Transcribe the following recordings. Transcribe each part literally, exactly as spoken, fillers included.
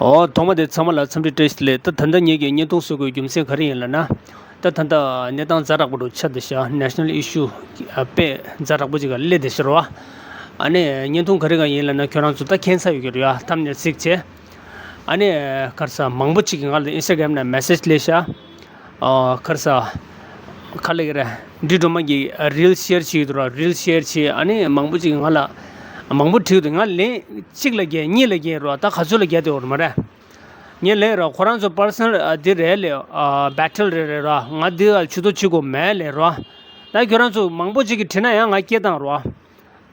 ཨོ། ཐོག་མ་དེ་ཚང་མ་ལ་འཚམས་འདྲི་བཀྲ་ཤིས་བདེ་ལེགས། ད་ད་ལྟ་ངེད་ཀྱིས་བརྙན་ཐུང་བཟོ་དགོས་རྒྱུ་མཚན་ག་རེ་ཡིན་ལབ་ན། ད་ད་ལྟ་གནས་སྟངས་ཛ་དྲག་པོ་འདྲ་ཆགས་བསྡད་ཤག National issue དཔེ་ཛ་དྲག་པོ་ཅིག་ག་སླེབས་བསྡད་ཤག་རེད་བ། ཨ་ནི་བརྙན་ཐུང་ག་རེ་ག་ཡིན་ལབ་ན། ཁྱོད་རང་ཚོ་ད་མཁྱེན་ཚར་ཡོད་ཀྱི་རེད་བ། ཐམ་ནེལ་གཟིགས་བྱས། ཨ་ནི་ག་རེ་ཟ། མང་པོ་ཅིག་གིས་ང་ལ་Instagram ནང་message སླེབས་ཤག་ཨ། ག་རེ་ཟ། ག་རེ་ལབ་ཀྱི་རེད། འབྲི་སྒྲོལ་མ་གི་reel share བྱེད་ཀྱི་འདུག་ར། reel share བྱས། ཨ་ནི་མང་པོ་ཅིག་ང་ལ་མང་པོ་བྲིས་འདུག་ང་ལན་གཅིག་ལ་བརྒྱབ། གཉིས་ལ་བརྒྱབ་ར། ད་ག་ཚོད་ལ་བརྒྱབ་བསྡད་ཡོད་རེད་མ་རེད། ངས་ལན་ར། ཁོ་རང་ཚོ་personal ཨ་འདི་རེད་ལབ། ཨ། battle རེད་རེད་ར། ང་འདི་ལ་ཇུས་གཏོགས་བྱེད་དགོས་མེད་ལབ་ར། ད་ཁྱོད་རང་ཚོ་མང་པོ་ཅིག་གིས་བྲིས་ན་ཡང་ང་སྐད་བཏང་ར།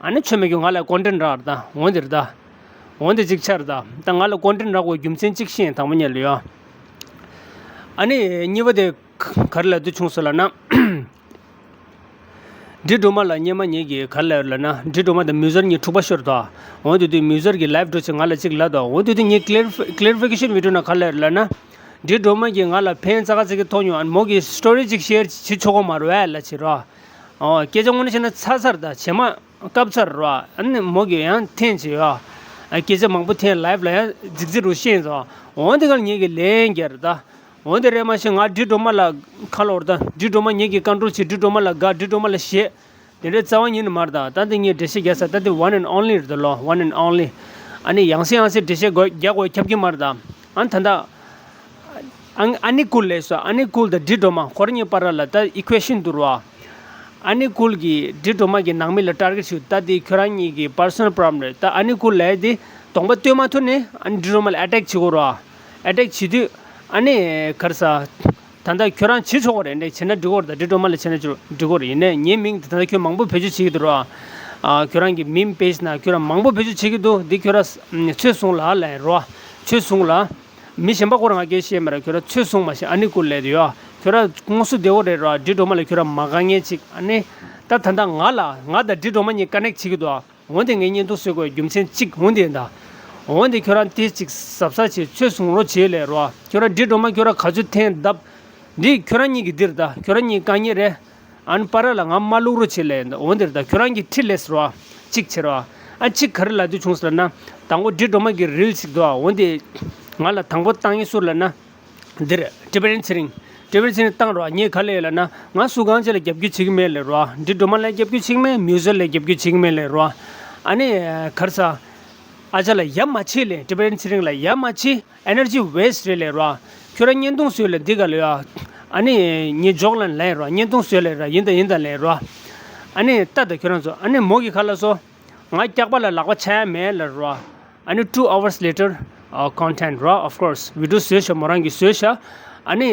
ཨ་ནི་ཆོ་མེད་ཀྱི་ང་ལ་content རག་རེད་ད། འོན་ཏེ་རེད་ད། འོན་ཏེ་ཅིག་ཆགས་རེད་ད། ད་ང་ལ་content རག་དགོས་རྒྱུ་མཚན་གཅིག་ཤེས་དང་པོ་ཉིད་ལ་ཡོད། ཨ་ནི་གཉིས་པ་དེ་ག་རེ་ལབ་འདོད་བྱུང་སོང་ལབ་ན། འབྲི་སྒྲོལ་མ་ལ་སྔོན་མ་ངེད་ཀྱིས་ག་རེ་ལབ་ཡོད་ལབ་ན། འབྲི་སྒྲོལ་མ་དང་མུ་ཛར་གཉིས་འཁྲུག་པ་ཤོར་ད། འོན་ཏེ་དུས་མུ་ཛར་གྱིས་live འགྲོ་བྱས་ང་ལ་ཅིག་ལབ་ད། འོན་ཏེ་དུས་ངས་clarif- clarification video ནང་ག་རེ་ལབ་ཡོད་ལབ་ན། འབྲི་སྒྲོལ་མ་གིས་ང་ལ་ཕན་ཙག་ཙིག་གི་ཐོགས་མྱོང་། ཨ་ནི་མོ་གིས་story ཅིག་share བྱེད་ཆོག་གི་མ་རེད་ལབ་བྱས་ར། ཨོ། སྐད་ཆ་དངོས་གནས་བཤད་ན་ཚར་ཚར་ད། བྱེ་མ་བཀབ་ཚར་ར། ཨ་ནི་མོ་གིས་ཡང་འཐེན་བྱས་ཡ། ཨ། སྐད་ཆ་མང་པོ་འཐེན། live ལ་ཡང་རྫིག་རྫིག་རུ་བཤད་ཚར། འོན་ཏེ་ག་ལ་ངེད་ཀྱིས་ལན་རྒྱག་རེད་ད། འོན་ཏེ་རེད་མ་གཞི་ང་འབྲི་སྒྲོལ་མ་ལ་ག་རེ་ལབ་དགོས་རེད་ད། འབྲི་སྒྲོལ་མ་ངེད་ཀྱིས་control བྱས། འབྲི་སྒྲོལ་མ་ལ་དགའ། འབྲི་སྒྲོལ་མ་ལ་ཞེད། དེ་འདྲའི་རྩ་བ་ཉིད་ནས་མ་རེད་ད། ད་འདི་ངས་འགྲེལ་བཤད་རྒྱག་ས་ད་འདི་one and only རེད་ད་ལོ། one and only། ཨ་ནི་ཡང་སེ་ཡང་སེ་འགྲེལ་བཤད་དགོས་རྒྱག་དགོས་ཁྱབ་ཀྱི་མ་རེད་ད། ཨ་ནི་ད་ལྟ། ཨ། ཨ་ནི་ཀུལ་ལབ་སོང་། ཨ་ནི་ཀུལ་དང་འབྲི་སྒྲོལ་མ་ཁོ་རང་གཉིས་བར་ལ་ད་equation འདུག་ར། ཨ་ནི་ཀུལ་གྱིས་འབྲི་སྒྲོལ་མ་གི་ནང་མི་ལ་target བྱེད། ད་འདི་ཁྱོད་རང་གཉིས་ཀྱི་personal problem རེད། ད་ཨ་ནི་ཀུལ་ལབ་དེ་གདོང་པ་སྟོན་མ་ཐུབ་ནས་ཨ་ནི་འབྲི་སྒྲོལ་མ་ལ་attack བྱེད་དགོས་ར། attack བྱེད་དུས་ཨ་ནི་ག་རེ་ཟ། ད་ལྟ་ཁྱོད་རང་བྱེད་ཆོག་གི་རེད། འདྲ་བྱེད་ན་འགྲིག་གི་རེད་ད། འབྲི་སྒྲོལ་མ་ལ་བྱས་ན་འགྲིག་གི་རེད། ཡིན་ནའི་ངའི་མིང་དེ་ད་ལྟ་ཁྱོད་མང་པོ་བེད་སྤྱོད་བྱེད་ཀྱི་འདུག་ར། ཨ། ཁྱོད་རང་གི་meme page ནང་ཁྱོད་རང་མང་པོ་བེད་སྤྱོད་བྱེད་ཀྱི་འདུག་འདི་ཁྱོད་རང་ཚོད་བཟུང་ལ་ལབ་ར། ཚོད་བཟུང་ལ། མི་གཞན་པ་སྐོར་ང་སྐད་བཤད་མེད་ར། ཁྱོད་རང་ཚོད་བཟུང་མ་ཤེས། ཨ་ནི་ཀུལ་ལབ་དེ་ཡོད། ཁྱོད་རང་དངོས་སུ་བདེ་བོ་རེད་ར། འབྲི་སྒྲོལ་མ་ལ་ཁྱོད་རང་མ་དགའ་མཁན་ཅིག་ཨ་ནི། ད་ད་ལྟ་ང་ལ་ང་དང་འབྲི་སྒྲོལ་མ་གཉིས་connect བྱེད་ཀྱི་འདུག་འོན་ཏེ་ངས་བརྙན་ཐུང་བཟོ་དགོས་རྒྱུ་མཚན་གཅིག་འོན་ཏེ་ཡིན་ད། འོན་ཏེ་ཁྱོད་རང་དེ་གཅིག་གཟབ་གཟབ་བྱེད། ཚོད་བཟུང་རོགས་བྱེད་ལབ་ར། ཁྱོད་རང་འབྲི་སྒྲོལ་མ་ཁྱོད་རང་ག་ཚོད་འཐེན་བརྡབ། འདི་ཁྱོད་རང་གཉིས་ཀྱི་འདིར་ད། ཁྱོད་རང་གཉིས་དཀའ་ངལ་རེད། ཨ་ནི་བར་ལ་ང་མ་བླུག་རོགས་བྱེད་ལབ་ཡིན་ད། འོན་ཏེ་ད་ཁྱོད་རང་གིས་ཁྲིད་ལས་ཟེར་བ། གཅིག་བྱེད་ར། ཨ། གཅིག་ག་རེ་ལབ་འདོད་བྱུང་ཟེར་ན། དང་པོ་འབྲི་སྒྲོལ་མ་གི་reel ཅིག་འདུག་འོན་ཏེ་ང་ལ་དང་པོ་བཏང་མཁན་སུ་ལབ་ན། འདིར་ཊི་བི་ཨེན་ཚེ་རིང་། ཊི་བི་ཨེན་ཚེ་རིང་བཏང་ར། ངས་ག་ལབ་ལབ་ན། ང་སུ་གང་ཅིག་ལ་རྒྱབ་སྐྱོར་བྱེད་ཀྱི་མེད་ལབ་ར། འབྲི་སྒྲོལ་མ་ལ་རྒྱབ་སྐྱོར་བྱེད་ཀྱི་མེད། མུ་ཛར་ལ་རྒྱབ་སྐྱོར་བྱེད་ཀྱི་མེད་ལབ་ར། ཨ་ནི་ག་རེ་ཟ། ཨ་ཅག་ལ་ཡ་མ་བྱེད་ལབ། ཊི་བི་ཨེན་ཚེ་རིང་ལ་ཡ་མ་བྱེད། energy waste རེད་ལབ་ར། ཁྱོད་རང་བརྙན་ཐུང་བཟོས་ལ་འདི་ག་ལ་ཡ། ཨ་ནི་ངས་འཇོག་ལ་ལབ་ར། བརྙན་ཐུང་བཟོས་ལབ་ར། ཡིན་ད་ཡིན་ད་ལབ་ར། ཨ་ནི་ལྟ་ད་ཁྱོད་རང་ཚོ། ཨ་ནི་མོ་གིས་ག་ལབ་སོང་། ང་སྐྱག་པ་ལ་ལག་པ་འཆང་ཡ་མེད་ལབ་ར། ཨ་ནི་two hours later ཨ། content ར། of course video བཟོས་ཤག་མོ་རང་གིས་བཟོས་ཤག་ཨ་ནི་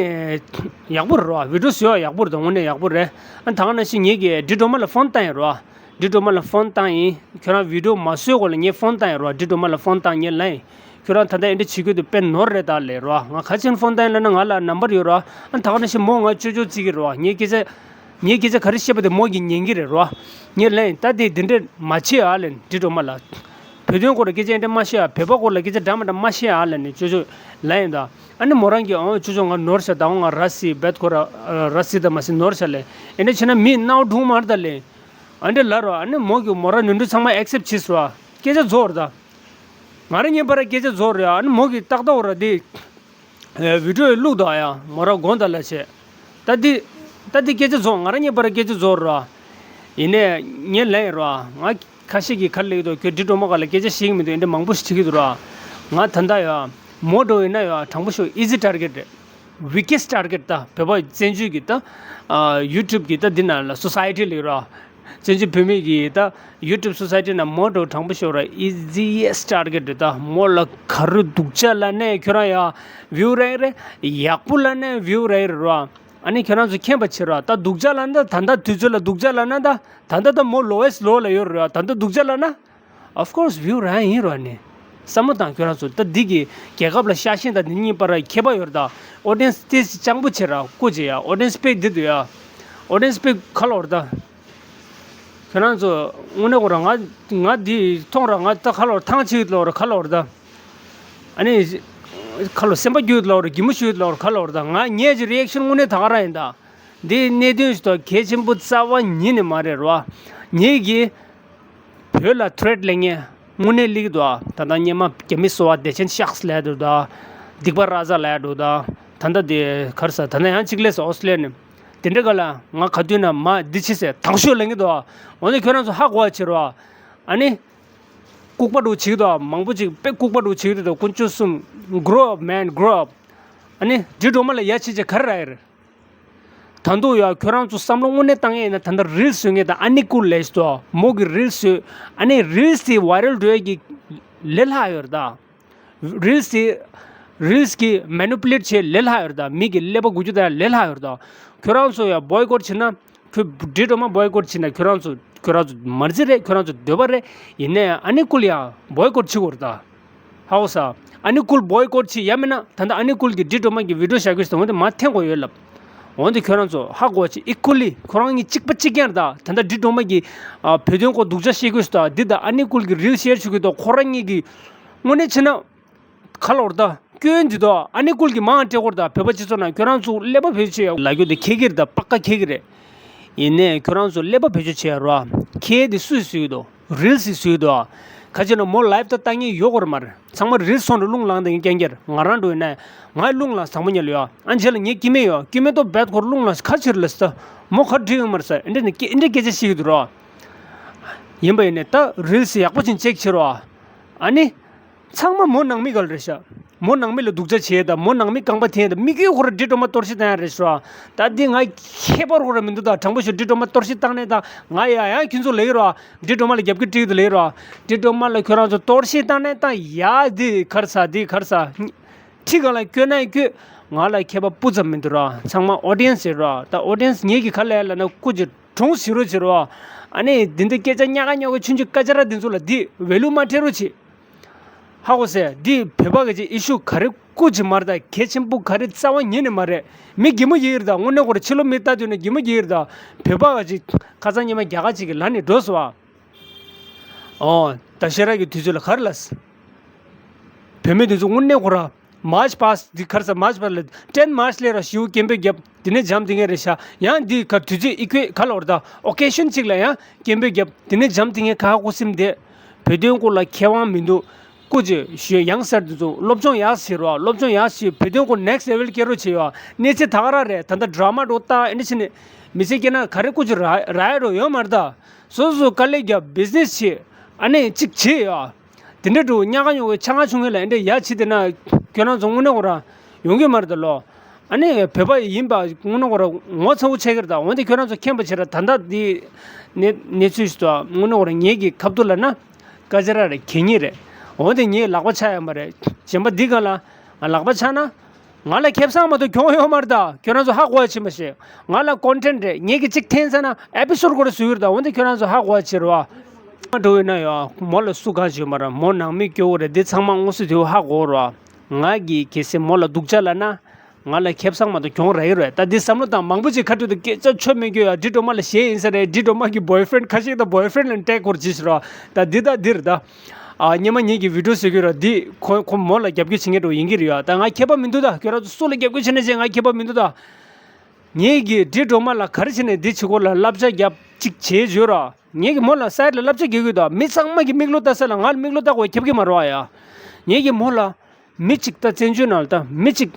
ཡག་པོ་རེད་ར། video བཟོས་ཡག་པོ་རེད་ད། དངོས་གནས་ཡག་པོ་རེད། ཨ། ད་ག་ནང་བཞིན་ངེད་ཀྱིས་འབྲི་སྒྲོལ་མ་ལ་ཕོན་བཏང་ཡིན་ར། འབྲི་སྒྲོལ་མ་ལ་ཕོན་བཏང་ཡིན། ཁྱོད་རང་video མ་བཟོས་གོང་ལ་ངས་ཕོན་བཏང་ཡིན་ར། འབྲི་སྒྲོལ་མ་ལ་ཕོན་བཏང་ངས་ལབ་ཡིན། ཁྱོད་རང་ད་ལྟ་འདི་འདྲ་བྱེད་ཀྱི་འདུག་དཔེ་ནོར་རེད་ད་ལབ་ར། ང་ག་ཅི་ཕོན་བཏང་ཡིན་ལབ་ན་ང་ལ་number ཡོད་ར། ཨ། ད་ག་ནང་བཞིན་མོ་ང་ཅོ་ཅོ་བརྩི་གི་ར། ངས་སྐད་ཆ། ངས་སྐད་ཆ་ག་རེ་བཤད་པ་དེ་མོ་གིས་ཉན་གི་རེད་ར། ངས་ལབ་ཡིན། ད་དེ་འདི་འདྲ་མ་བྱེད་ཨ་ལབ་ཡིན། འབྲི་སྒྲོལ་མ་ལ། བོད་དོན་སྐོར་ལ་སྐད་ཆ་འདི་འདྲ་མ་བཤད་ཨ། བོད་པ་སྐོར་ལ་སྐད་ཆ་འདྲ་མ་འདྲ་མ་བཤད་ཨ་ལབ་ནས་ཅོ་ཅོ་ལབ་ཡིན་ད། ཨ་ནི་མོ་རང་གིས་ཨོ་ཅོ་ཅོ་ང་ནོར་ཤག་ད་ང་ར་སི་བེད་ཁོ་ར་ར་སི་ད་མ་སི་ནོར་ཤག་ལབ། ཨེ་འདྲ་བྱས་ན་མི་སྣང་བ་སྒྲུང་མ་རེད་ད་ལབ། ཨ་འདྲ་ལབ་ར། ཨ་ནི་མོ་གིས་མོ་ར་ནོར་འཁྲུལ་ཚང་མ་accept བྱས་སོང་ཨ། སྐད་ཆ་རྫོགས་རེད་ད། ང་རང་ཉན་པར་སྐད་ཆ་རྫོགས་རེད་ཨ། ཨ་ནི་མོ་གིས་ཏག་ཏག་འོ་ར་དེ། ཨེ། video ཡི་བླུག་དང་ཡ། མོ་ར་དགོངས་དག་ལ་བྱས། ད་འདི། ད་འདི་སྐད་ཆ་རྫོགས། ང་རང་ཉན་པར་སྐད་ཆ་རྫོགས་ར། ཡིན་ནའི་ངས་ལབ་ཡིན་ར། ང་ཁ་ཤས་ཀྱིས་ག་རེ་ལབ་ཀྱི་འདུག་ཁྱོད་འབྲི་སྒྲོལ་མ་སྒང་ལ་སྐད་ཆ་བཤད་ཀྱི་མི་འདུག་འདི་འདྲ་མང་པོ་ཞིག་བྲིས་ཀྱི་འདུག་ར། ང་ད་ལྟ་ཡ། མོ་འདྲ་བོ་ཡིན་ན་ཡ་དྲང་པོ་ཞུ། easy target རེད། weakest target ད་བོད་པ་བཙན་བྱོལ་གྱི་ད། ཨ། YouTube གི་ད་འདི་ནང་ལ་society ལབ་ར། བཙན་བྱོལ་བོད་མི་གི་ད་YouTube society ནང་མོ་འདྲ་བོ་དྲང་པོ་ཞུ་ར། easiest target རེད་ད། མོ་ལ་ག་རེ་སྡུག་ཅག་ལབ་ནའི་ཁྱོད་རང་ཡ་view རག་རེད། ཡག་པོ་ལབ་ནའི་view རག་རེད་ར། ཨ་ནི་ཁྱོད་རང་ཚོ་མཁྱེན་པ་བྱེད་ར། ད་སྡུག་ཅག་ལབ་ན་ད་ད་ལྟ་དུས་ཚོད་ལ་སྡུག་ཅག་ལབ་ན་ད་ད་ལྟ་ད་མོ་lowest low ལ་ཡོད་ར། ད་ལྟ་སྡུག་ཅག་ལབ་ན། Of course view རག་ཡིན་རོགས་ནི། བསམ་བློ་བཏང་ཁྱོད་རང་ཚོ། ད་འདི་གི་རྒྱལ་ཁབ་ལ་ཤ་ཞེན་དང་འདི་གཉིས་བར་ཁྱད་པར་ཡོད་རེད་ད། audience དེ་སྤྱང་པོ་བྱེད་ར། སྐུ་མཁྱེན་ཡ། audience དཔེ་འདི་འདུག་ཡ། audience དཔེ་ཁ་ལོ་རེད་ད། ཁྱོད་རང་ཚོ་དངོས་གནས་ཁོ་རང་ང་ང་འདི་མཐོང་ར། ང་ད་ཁ་ལོ་ཐང་ཆད་ལོ་ར། ཁ་ལོ་རེད་ད། ཨ་ནི་ཁ་ལོ་སེམས་པ་སྐྱོ་ལོ་ར། གད་མོ་ཤོར་ལོ་ར། ཁ་ལོ་རེད་ད། ང་ངེད་ཀྱི་reaction དངོས་གནས་ད་ག་རང་ཡིན་ད། འདི་གནད་དོན་ཞིག་ད་གལ་ཆེན་པོ་རྩ་བ་ཉིད་ནས་མ་རེད་ར། ངེད་ཀྱི་བོད་ལ་threat ལབ་མཁན། དངོས་གནས་སླེབས་ཀྱི་འདུག་ད་ལྟ་སྔོན་མ་རྒྱ་མི་སོ་བ་བདེ་ཆེན་ཤག་སི་ལབ་འདུག་ད་སྡིག་པ་ར་ཛ་ལབ་འདུག་ད་ད་ལྟ་དེ་ག་རེ་ཟ། ད་ལྟ་ཡང་གཅིག་སླེབས་སོང་ཨོ་སི་ཊྲེ་ལི་ཡ་ནས། དེ་འདྲ་ག་ལ་ང་ག་དུས་ན་མ་འདི་བྱེད་ཟེར་དང་ཤོས་ལེན་གྱི་འདུག་འོ་ན་ཁྱོད་རང་ཚོ་ཧ་གོ་བ་བྱེད་རོགས། ཨ་ནི། ལྐུགས་པ་འདྲ་བྱེད་ཀྱི་འདུག་མང་པོ་ཅིག་དཔེ་ལྐུགས་པ་འདྲ་བྱེད་ཀྱི་འདུག་དཀོན་མཆོག་གསུམ། Grow up man, grow up. ཨ་ནི་འདྲེ་སྒྲོལ་མ་ལ་ཡ་བྱེད་ཅེས་ག་རེ་རག་ཡོད་རེད། ད་དུང་ཡ་ཁྱོད་རང་ཚོ་བསམ་བློ་དངོས་གནས་བཏང་ཡས་ཡིན་ན་ད་ལྟ་རིལ་བཟོ་མཁན་དང་ཨ་ནི་ཀུལ་ལབ་ཀྱི་འདུག་མོ་གི་རིལ་བཟོས། ཨ་ནི་རིལ་དེ་ཝའི་རལ་འགྲོ་ཡས་ཀྱི་ལས་སླ་ཡོད་རེད་ད། རིལ་དེ་རིལ་གྱི་མེ་ནུ་པུ་ལེ་ཊི་བྱེད་ལས་སླ་ཡོད་རེད་ད། མི་གི་ཀླད་པ་འགུལ་སྐྱོད་གཏོང་ཡས་ལས་སླ་ཡོད་རེད་ད། ཁྱོད་རང་ཚོ་ཡ་བོའི་ཀོཊ་བྱེད་ན། ཁྱོད་འདྲེ་སྒྲོལ་མ་བོའི་ཀོཊ་བྱེད་ན་ཁྱོད་རང་ཚོ་ཁྱོད་རང་ཚོ་མར་ཟི་རེད། ཁྱོད་རང་ཚོ་འདོད་པ་རེད། ཡིན་ནའི་ཨ་ནི་ཀུལ་ཡང་བོའི་ཀོཊ་བྱེད་དགོས་རེད་ད། ཧ་གོ་སོང་། ཨ་ནི་ཀུལ་བོའི་ཀོཊ་བྱེད་ཡ་མིན་ན་ད་ལྟ་ཨ་ནི་ཀུལ་གྱི་འདྲེ་སྒྲོལ་མ་གི་བི་ཌི་ཡོ་བཞག་གི་ཡོད་ཟེར་འོན་ཏེ་མར་འཐེན་དགོས་ཡོད་ལབ། འོན་ཏེ་ཁྱོད་རང་ཚོ་ཧ་གོ་བ་བྱེད། ཨི་ཀུ་ལི་ཁོ་རང་གཉིས་གཅིག་པ་གཅིག་རྐྱང་རེད་ད། ད་ལྟ་འདྲེ་སྒྲོལ་མ་གི་ཨ་བོད་དོན་སྐོར་སྡུག་ཅག་བཤད་གི་ཡོད་ཟེར་ད། འདི་ད་ཨ་ནི་ཀུལ་གྱི་རིལ་ཤེར་བྱེད་གི་འདུག་ཁོ་རང་གཉིས་ཀྱི་དངོས་གནས་བྱས་ན། ག་ལབ་དགོས་རེད་ད། སྐྱོན་འདི་དག་ཨ་ནི་ཀུལ་གྱིས་མར་སྤྲད་དགོས་རེད་ད། བོད་པ་སྤྱི་ཚོགས་ནང་ཁྱོད་རང་ཚོ་ཀླད་པ་བེད་སྤྱོད་ཡག་ལབ་རྒྱུ་དེ་ཁྱད་ཀྱི་རེད་ད། པ་ཀ་ཁྱད་ཀྱི་རེད། ཡིན་ནའི་ཁྱོད་རང་ཚོ་ཀླད་པ་བེད་སྤྱོད་བྱེད་ཡག་རོགས། ཁྱད་དེ་སུས་བཟོས་ཀྱི་འདུག་རིལ་སི་བཟོས་འདུག་ག་ཅི་ན་མོ་ལའིབ་ད་ལྟ་ངས་ཡོད་དགོས་རེད་མ་རེད། ཚང་མ་རིལ་སོང་རེད། རླུང་ལངས་དེ་ངས་རྐྱང་རྐྱང་རེད། ང་རང་འགྲོ་ཡིན་ན་ང་རླུང་ལངས་བཟང་པོ་ཉལ་ཡོད། ཨ་འཇལ་ལ་ངའི་སྐྱེ་དམན་ཡོད། སྐྱེ་དམན་ཏོ་བེད་ཁོར་རླུང་ལངས་ཁ་ཕྱིར་ལ་ས་མོ་ཁ་བྲིས་ཡོད་མ་རེད་ས། ཨེ་འདྲ་ནི་སྐད་ཨེ་འདྲ་སྐད་ཆ་བཤད་ཀྱི་འདུག་རོགས། ཡིན་པ་ཡིན་ནས་ད་རིལ་སི་ཡག་པོ་ཅིག་ཅེག་བྱེད་རོགས། ཨ་ནི། ཚང་མ་མོ་ནང་མི་ག་ལ་རེད་ཤག་མོ་ནང་མི་ལ་སྡུག་ཅག་བྱེད་ད། མོ་ནང་མི་རྐང་པ་འཐེན་ད། མི་རྒྱུ་ཁོ་ར་འདྲེ་སྒྲོལ་མ་གཏོར་བཤིག་བཏང་ཡ་རེད་ཤག་ད་འདི་ང་ཁྱད་པར་ཁོ་ར་མི་འདུག་ད་དྲང་པོ་ཞུ། འདྲེ་སྒྲོལ་མ་གཏོར་བཤིག་བཏང་ནས་ད་ང་ཡ་ཡང་ཁྱོད་ཚོ་ལབ་ཀྱི་རེད། འདྲེ་སྒྲོལ་མ་ལ་རྒྱབ་ཀྱི་སྤྲད་ཀྱི་འདུག་ལབ་ཀྱི་རེད། འདྲེ་སྒྲོལ་མ་ལ་ཁྱོད་རང་ཚོ་གཏོར་བཤིག་བཏང་ནས་ད་ཡ་འདི་ག་རེ་ཟ་འདི་ག་རེ་ཟ། ཁྲི་གང་ལ་སྐྱོན་ན་སྐྱོན། ང་ལ་ཁྱད་པར་སྤུ་ཙམ་མི་འདུག་ར། ཚང་མ་ཨོ་ཌི་ཡན་སི་རེད་ར། ད་ཨོ་ཌི་ཡན་སི་ངེད་ཀྱི་ཁ་ལ་ཡ་ལ་ན་སྐུ་མཁྱེན། གྲོངས་ཟེར་རོ་ཟེར་རོ། ཨ་ནི་འདི་འདྲ་སྐད་ཆ་ཉག་ག་ཉོག་གི་ཆུང་ཆུང་སྐད་ཆ་ར་འདི་ཚོ་ལ་འདི་ཝེ་ལུ་མ་སྤྲད་རོགས་བྱེད། ཧ་གོ་སོང་། འདི་བོད་པ་གི་ཅིག་ཨི་ཤུ་ག་རེ་སྐུ་མཁྱེན་མ་རེད་ད། གལ་ཆེན་པོ་ག་རེ་རྩ་བ་ཉིད་ནས་མ་རེད། མི་གད་མོ་ཡིན་རེད་ད། དངོས་གནས་ཁོ་ར་ཕྱི་ལོགས་མི་ལྟ་དུས་ན་གད་མོ་ཡིན་རེད་ད། བོད་པ་གི་ཅིག་ཁ་སང་ཉི་མ་རྒྱ་གར་ཅིག་གི་ལ་ནས་འགྲོ་སོང་བ། ཨོ། ད་ཤེས་རབ་ཀྱི་དུས་ཚོད་ལ་ག་རེ་ལབ། བོད་མི་དེ་ཚོ་དངོས་གནས་ཁོ་ར། མཱར་ཆི་པཱ་སི་འདི་ག་རེ་ཟ། མཱར་ཆི་པཱ་སི་ལ་ཊེན་མཱར་ཆི་ལས་ར་ཞིའུ་སྐད་འབོད་རྒྱབ། དེ་ནས་འཇམ་ཐིང་ངེ་རེད་ཤག་ཡང་འདི་ག་དུས་ཚོད་ཨི་ཁུའི་ག་ལ་བར་ད་ཨོ་ཀེ་ཤན་གཅིག་ལ་ཡང་སྐད་འབོད་རྒྱབ། དེ་ནས་འཇམ་ཐིང་ངེ་ཁ་ཁུ་སིམ་བསྡད། བོད་དོན་སྐོར་ལ་མཁས་དབང་མི་འདུག་སྐུ་མཁྱེན་ཞུ་ཡང་ཟེར་དེ་ཚོ་སློབ་སྦྱོང་ཡག་བྱེད་རོགས། སློབ་སྦྱོང་ཡག་བྱེད། བོད་དོན་སྐོར་ནེག་སི་ལེ་ཝལ་སྐྱེལ་རོགས་བྱེད་ཡོད། གནས་ཚུལ་ད་ག་རང་རེད། ད་ལྟ་ཌ་ར་མ་འདྲ་བོ་བཏང་ཨེ་འདྲ་བྱས་ནས་མི་ཚེ་སྐྱེལ་ན་ག་རེ་སྐུ་མཁྱེན་ར་ར་ཡ་རོགས་ཡོད་མ་རེད་ད། སོ་སོ་དཀའ་ལས་རྒྱབ། བི་ཛི་ནེ་སི་བྱེད། ཨ་ནི་གཅིག་བྱེད་ཡོད། དེ་འདྲ་འགྲོ་ཉག་ག་ཉོག་གི་ཆང་ཁ་ཆུང་ངེ་ལ་ཨེ་འདྲ་ཡ་བྱེད་དེ་ན་ཁྱོད་རང་ཚོ་དངོས་གནས་ཁོ་རང་ཡོང་གི་མ་རེད་ད་ལོ། ཨ་ནི་བོད་པ་ཡིན་པ་དངོས་གནས་ཁོ་རང་ངོ་ཚ་བོ་ཆགས་ཀྱི་རེད་ད། འོན་ཏེ་ཁྱོད་རང་ཚོ་མཁྱེན་པ་བྱེད་ར། ད་ལྟ་འདི་གནས་གནས་ཚུལ་ཞིག་ཏུ་དངོས་གནས་ཁོ་རང་ངེད་ཀྱི་ཁ་ཐུག་ལ་ན་སྐད་ཆ་ར་རེད། གད་སྙིགས་རེད། འོན་ཏེ་ངས་ལག་པ་འཆང་ཡ་མ་རེད། གཞན་པ་འདི་ག་ལ་ལག་པ་འཆང་ན། ང་ལ་ཁེ་བཟང་མ་གཏོགས་གྱོང་ཡོད་མ་རེད་ད། ཁྱོད་རང་ཚོ་ཧ་གོ་ཡ་བྱེད་མ་ཤེས། ང་ལ་ཀོན་ཊེན་ཊི་རེད། ངེད་ཀྱི་གཅིག་འཐེན་ས་ན་ཨེ་པི་སོ་ཌི་སྐོར་བཟོ་གི་རེད་ད། འོན་ཏེ་ཁྱོད་རང་ཚོ་ཧ་གོ་ཡ་བྱེད་རོགས། ང་འགྲོ་ཡོད་ན་ཡོད། མོ་ལ་སུ་གང་བྱེད་མ་རེད། མོ་ནང་མི་སྐྱོ་བོ་རེད། འདི་ཚང་མ་དངོས་སུ་དེའུ་ཧ་གོ་རོགས། ང་གིས་གལ་སྲིད་མོ་ལ་སྡུག་ཅག་ལབ་ན་ང་ལ་ཁེ་བཟང་མ་གཏོགས་གྱོང་རག་གི་རེད། ད་འདི་བསམ་བློ་བཏང་། མང་པོ་ཅིག་ཁ་ཐུག་ཏུ་སྐད་ཆ་ཆོ་མེད་རྒྱུ་ཡ། འདྲེ་སྒྲོལ་མ་ལ་ཞེད་ཡིན་ས་རེད། འདྲེ་སྒྲོལ་མ་གི་བོའི་ཕི་རེན་ཌི་ཁ་ཤས་དང་བོའི་ཕི་རེན་ཌི་ལ་ཊེག་སྐོར་བྱེད་ཤི་རོགས། ད་འདི་ད་འདི་རེད་ད། ཨ་སྔོན་མ་ངེད་ཀྱི་བི་ཌི་ཡོ་བཟོ་གི་རོགས། འདི་ཁོ་ཁོ་མོ་ལ་རྒྱབ་སྐྱོར་བྱེད་མཁན་འགྲོ་ཡིན་གྱི་རེད་ཡ། ད་ང་ཁྱད་པར་མི་འདུག་ད། ཁྱོད་རང་ཚོ་སུ་ལ་རྒྱབ་སྐྱོར་བྱེད་ན་བྱེད། ང་ཁྱད་པར་མི་འདུག་ད། ངེད་ཀྱིས་འདྲེ་སྒྲོལ་མ་ལ་ག་རེ་བྱས་ནས་འདི་བྱེད་དགོས་ལ་བསླབ་བྱ་རྒྱབ་ཅིག་བྱེད་བརྗོད་ར། ངེད་ཀྱིས་མོ་ལ་སའིཌ་ལ་བསླབ་བྱ་རྒྱག་གི་ཡོད་ད། མི་ཚང་མ་གི་མིག་ལོག་ལྟ་ས་ལ་ང་ལ་མིག་ལོག་ལྟ་དགོས་ཁྱབ་ཀྱི་མ་རེད་ཡ། ངེད་ཀྱིས་མོ་ལ་མི་གཅིག་ད་བཙན་བྱོལ་ནང་ལ་ད་མི་གཅིག་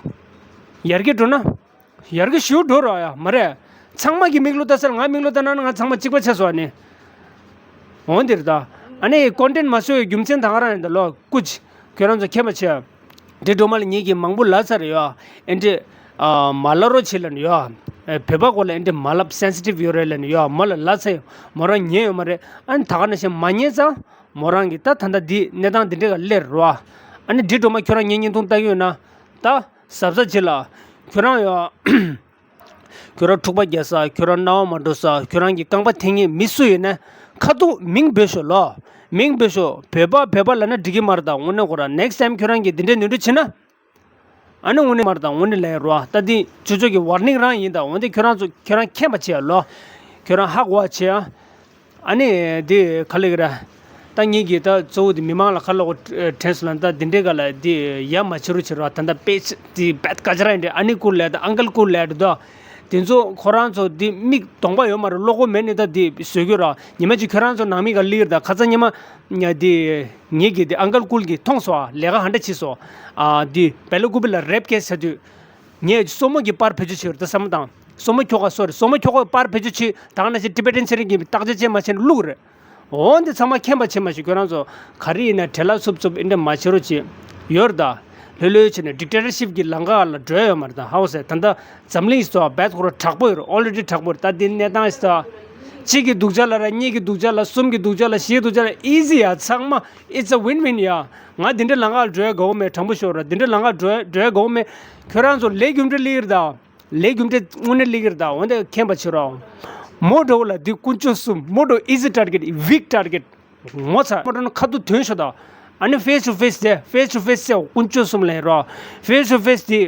ཡར་རྒྱས་འགྲོ་ན་ཡར་རྒྱས་ཞུ་འགྲོ་ར་ཡ་མ་རེད། ཚང་མ་གི་མིག་ལོག་ལྟ་ས་ལ་ང་མིག་ལོག་ལྟ་ན་ང་ཚང་མ་གཅིག་པ་ཆགས་སོང་ཨ་ནི། འོ་འདིར་ད། ཨ་ནི་ཀོན་ཊེན་ཊི་མ་བཟོ་བའི་རྒྱུ་མཚན་ད་ག་རང་ཡིན་ད་ལོ། སྐུ་མཁྱེན། ཁྱོད་རང་ཚོ་མཁྱེན་པ་བྱེད། འདྲེ་སྒྲོལ་མ་ལ་ངེད་ཀྱིས་མང་པོ་ལབ་ཚར་ཡོད། ཨེ་འདྲེ་ཨ་མ་ལབ་རོགས་བྱེད་ལབ་ནས་ཡོད། ཨེ་བོད་པ་སྐོར་ལ་ཨེ་འདྲེ་མ་ལབ། སེན་སི་ཊིབ་ཡོད་རེད་ལབ་ནས་ཡོད། མོ་ལ་ལབ་ཚར་ཡོད། མོ་རང་ཉན་ཡོད་མ་རེད། ཨ་ནི་ད་ག་ནང་བཞིན་མ་ཉན་ཙང་མོ་རང་གིས་ད་ད་ལྟ་འདི་གནས་སྟངས་འདི་འདྲ་ག་སླེབས་རེད་བ། ཨ་ནི་འདྲེ་སྒྲོལ་མ་ཁྱོད་རང་ངའི་བརྙན་ཐུང་ལྟ་གི་ཡོད་ན་ད་གཟབ་གཟབ་བྱེད་ལ། ཁྱོད་རང་ཡོད། ཁྱོད་རང་འཁྲུག་པ་རྒྱག་ས། ཁྱོད་རང་རྣ་བ་མ་འགྲོ་ས། ཁྱོད་རང་གི་རྐང་པ་འཐེན་མཁན་མི་སུ་ཡིན་ན་ཁ་ཐུག་མིང་འབོད་ཤོག་ལོ། མིང་འབོད་ཤོག་བོད་པ་བོད་པ་ལབ་ན་འགྲིག་གི་མ་རེད་ད། དངོས་གནས་ཁོ་རང་ནེག་སི་ཊི་ཊེམ་ཁྱོད་རང་གིས་འདི་འདྲའི་ནོར་འཁྲུལ་བྱེད་ན། ཨ་ནི་དངོས་གནས་མ་རེད་ད། དངོས་གནས་ལབ་ཡ་རོ། ད་འདི་ཆུ་ཚོད་ཀྱི་ཝར་ནིང་རང་ཡིན་ད། འོན་ཏེ་ཁྱོད་རང་ཚོ་ཁྱོད་རང་མཁྱེན་པ་བྱེད་ཡ་ལོ། ཁྱོད་རང་ཧ་གོ་བ་བྱེད་ཡ། ཨ་ནི་འདི་ག་ལེ་གི་ར། ད་ངེད་ཀྱིས་ད་གཙོ་བོ་འདི་མི་མང་ལ་ག་ལ་གོ་དྲན་སོང་ལ། ད་འདི་འདྲའི་ག་ལ་འདི་ཡ་མ་བྱེད་རོགས་བྱེད་རོགས། ད་ད་དཔེ་ཆ་འདི་བད་ག་ཅི་ར་ཡིན་འདྲ། ཨ་ནི་ཀུལ་ལབ་ད་ཨང་ཀལ་ཀུལ་ལབ་འདྲ་ད། དེ་ཚོ་ཁོ་རང་ཚོ་འདི་མིག་གདོང་པ་ཡོད་མ་རེད། བློ་ཁོག་མེད་ནི་ད་འདི་བཟོས་གི་ར། ཉི་མ་གཅིག་ཁྱོད་རང་ཚོ་ནང་མི་ག་ལིར་ད་ཁ་ཚ་ཉི་མ་འདི་ངེད་ཀྱི་འདི་ཨང་ཀལ་ཀུལ་གྱིས་མཐོང་སོང་ཨ། ལས་ཀ་ཧ་འདྲ་བྱས་སོང་ཨ། འདི་བེ་ལ་ཀུ་པི་ལ་རེབ་ཀེས་བྱ་དུས། ངས་སོ་མོ་གི་པར་བེད་སྤྱོད་བྱེད་རེད་ད་བསམ་བློ་བཏང་། སོ་མོ་ཁྱོ་ག་སོ་རེད། སོ་མོ་ཁྱོ་ག་པར་བེད་སྤྱོད་བྱེད་ད་ག་ནང་བཞིན་ཊི་བེ་ཊན་ཚན་རིག་གི་བརྟག་དཔྱད་བྱས་མ་བྱས་ན་བླུག་རེད། འོ་འདི་ཚང་མ་མཁྱེན་པ་བྱེད་མ་ཤེས། ཁྱོད་རང་ཚོ་ག་རེ་ཡིན་ན་བྲེལ་ལ་འཚུབ་འཚུབ་འདི་འདྲ་མ་བྱེད་རོགས་བྱེད། ཡོད་རེད་ད། ལྷོད་ལྷོད་བྱས་ནས་ཌིག་ཊེ་ཊར་ཤིབ་གི་ལམ་ཁ་ལ་འགྲོ་ཡ་ཡོད་མ་རེད་ད། ཧ་གོ་སོང་། ད་ལྟ་འཛམ་གླིང་ཚོ་རྦད་ཁོ་རང་དྲག་པོ་ཡོད་རེད། ཨོ་ལེ་ཌི་དྲག་པོ་རེད། ད་འདི་གནས་སྟངས་ཤིག་ད། གཅིག་གི་སྡུག་ཅག་ལ་ར། གཉིས་ཀྱི་སྡུག་ཅག་ལ། གསུམ་གྱི་སྡུག་ཅག་ལ། བཞིའི་སྡུག་ཅག་ལ། ཨི་ཛི་ཡ། ཚང་མ་it's a win win ཡ། ང་འདི་འདྲའི་ལམ་ཁ་ལ་འགྲོ་ཡ་དགའ་བོ་མེད། དྲང་པོ་ཤོད་ར། འདི་འདྲའི་ལམ་ཁ་འགྲོ་ཡ་འགྲོ་ཡ་དགའ་བོ་མེད། ཁྱོད་རང་ཚོ་ལས་རྒྱུ་འབྲས་སླེབས་ཀྱི་རེད་ད། ལས་རྒྱུ་འབྲས་དངོས་གནས་སླེབས་ཀྱི་རེད་ད། འོན་ཏེ་མཁྱེན་པ་བྱེད་རོགས། མོ་འདྲ་བོ་ལ་འདི་ཀུན་སྤྱོད་གསུམ། མོ་འདྲ་བོ་easy target, weak target ངོ་ཚ། མོ་འདྲ་ན་ཁ་ཐུག་དོན་ཤོད་ད། ཨ་ནི་face to face དེ། face to face དེ་ཀུན་སྤྱོད་གསུམ་ལས་རོགས། face to face དེ་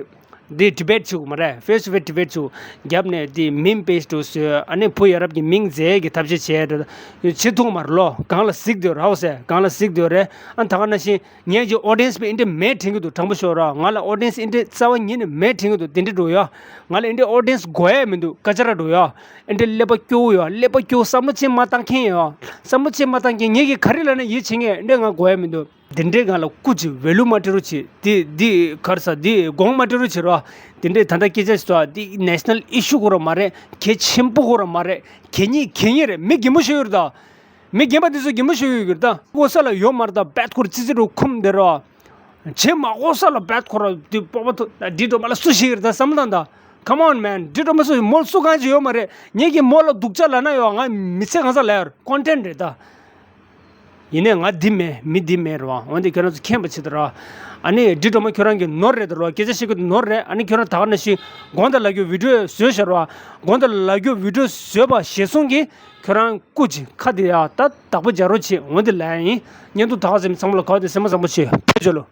འདི་ཌི་བེཊ་བྱེད་དགོས་མ་རེད། face to face ཌི་བེཊ་བྱེད་དགོས། རྒྱབ་ནས་འདི་མིམ་པེཇ་འདྲ་བཟོས། ཨ་ནི་བུ་ཡ་རབས་ཀྱི་མིང་བརྗེ་གི་ཐབས་ཤེས་བྱས་རེད། བྱེད་ཐུབ་མ་རེད་ལོ། སྒང་ལ་གཟིགས་སྡོད་ར། ཧ་གོ་སོང་། སྒང་ལ་གཟིགས་སྡོད་རེད། ཨ་ནི་ད་ག་ནང་བཞིན་ངས་ཀྱི་ཨོ་ཌི་ཡེན་སི་པས་འདི་འདྲ་མེད་དྲན་གྱི་འདུག། དྲང་པོ་ཤོད་ར། ང་ལ་ཨོ་ཌི་ཡེན་སི་འདི་འདྲ་རྩ་བ་ཉིད་ནས་མེད་དྲན་གྱི་འདུག། དེ་འདྲ་འགྲོ་ཡ། ང་ལ་འདི་འདྲ་ཨོ་ཌི་ཡེན་སི་དགོས་ཡ་མི་འདུག། སྐད་ཆ་ར་འགྲོ་ཡ། འདི་འདྲ་ཀླད་པ་སྐྱོ་བོ་ཡ། ཀླད་པ་སྐྱོ་བོ། བསམ་བློ་ཅིག་མ་བཏང་མཁན་ཡ། བསམ་བློ་ཅིག་མ་བཏང་མཁན། ངེད་ཀྱིས་ག་རེ་ལབ་ན་ཡིད་ཆེས་མཁན་འདི་འདྲ་ང་དགོས་ཡ་མི་འདུག། འདི་འདྲའི་སྒང་ལ་སྐུ་མཁྱེན། ཝེ་ལུ་མ་སྤྲད་རོགས་བྱེད། འདི་འདི་ག་རེ་ཟ། འདི་དགོངས་མ་སྤྲད་རོགས་བྱེད་ར། འདི་འདྲའི་ད་ལྟ་སྐད་ཆ་ཞིག་འདུག། འདི་ནེ་ཤ་ནལ་ཨི་ཤུ་ཁོ་རང་མ་རེད། གལ་ཆེན་པོ་ཁོ་རང་མ་རེད། གད་སྙིགས་གད་སྙིགས་རེད། མི་རྒན་པོ་ཞིག་ཡོད་རེད་ད། མི་རྒན་པ་འདི་ཚོ་རྒན་པོ་ཞིག་ཡོད་ཀྱི་རེད་ད། ཨོ་ས་ལ་ཡོད་མ་རེད་ད། རྦད་ཁོ་རང་ཙི་ཙི་འདྲ་བོ་འཁུམ་བསྡད་ར། བྱེད་མ། ཨོ་ས་ལ་རྦད་ཁོ་རང་འདི་སྤོབས་པ་ཐོབ། ཌི་ཌོ་མ་ལ་སུ་ཞིག་རེད་ད་བསམ་བློ་བཏང་ད། Come on man། ཌི་ཌོ་མ་སུ། མོ་སུ་གང་ཅིག་ཡོད་མ་རེད། ངེད་ཀྱིས་མོ་ལ་སྡུག་ཅག་ལབ་ན་ཡང་ང་མི་ཚེ་གང་ཟག་ལ་ཡར་ཀོན་ཊེན་ཊི་རེད་ད། ཡིན་ནའི་ང་འདི་མེད། མི་འདི་མེད་རེད་བ། འོན་ཏེ་ཁྱོད་རང་ཚོ་མཁྱེན་པ་བྱེད་དང་ར། ཨ་ནི་ཌི་ཌོ་མ་ཁྱོད་རང་གི་ནོར་རེད་དང་ར། སྐད་ཆ་བཤད་ཀྱི་ནོར་རེད། ཨ་ནི་ཁྱོད་རང་ད་ག་ནང་བཞིན་དགོངས་དག་ལབ་རྒྱུ་ཝི་ཌི་ཡོ་བཟོས་ཤག་ར། དགོངས་དག་ལབ་རྒྱུ་ཝི་ཌི་ཡོ་བཟོས་པ་གཞིར་བཟུང་གིས་ཁྱོད་རང་སྐུ་མཁྱེན། ཁ་འདི་ཡ་ད་བདག་པོ་རྒྱག་རོགས་བྱེད། འོན་ཏེ་ལབ་ཡ་ཡིན། བརྙན་ཐུང་ད་ག་ཙམ། ཚང་མ་ལ་ག་བ་དེ་སེམས་པ་བཟང་པོ་བྱོས། ཐུགས་རྗེ་ཆེ་ལོ།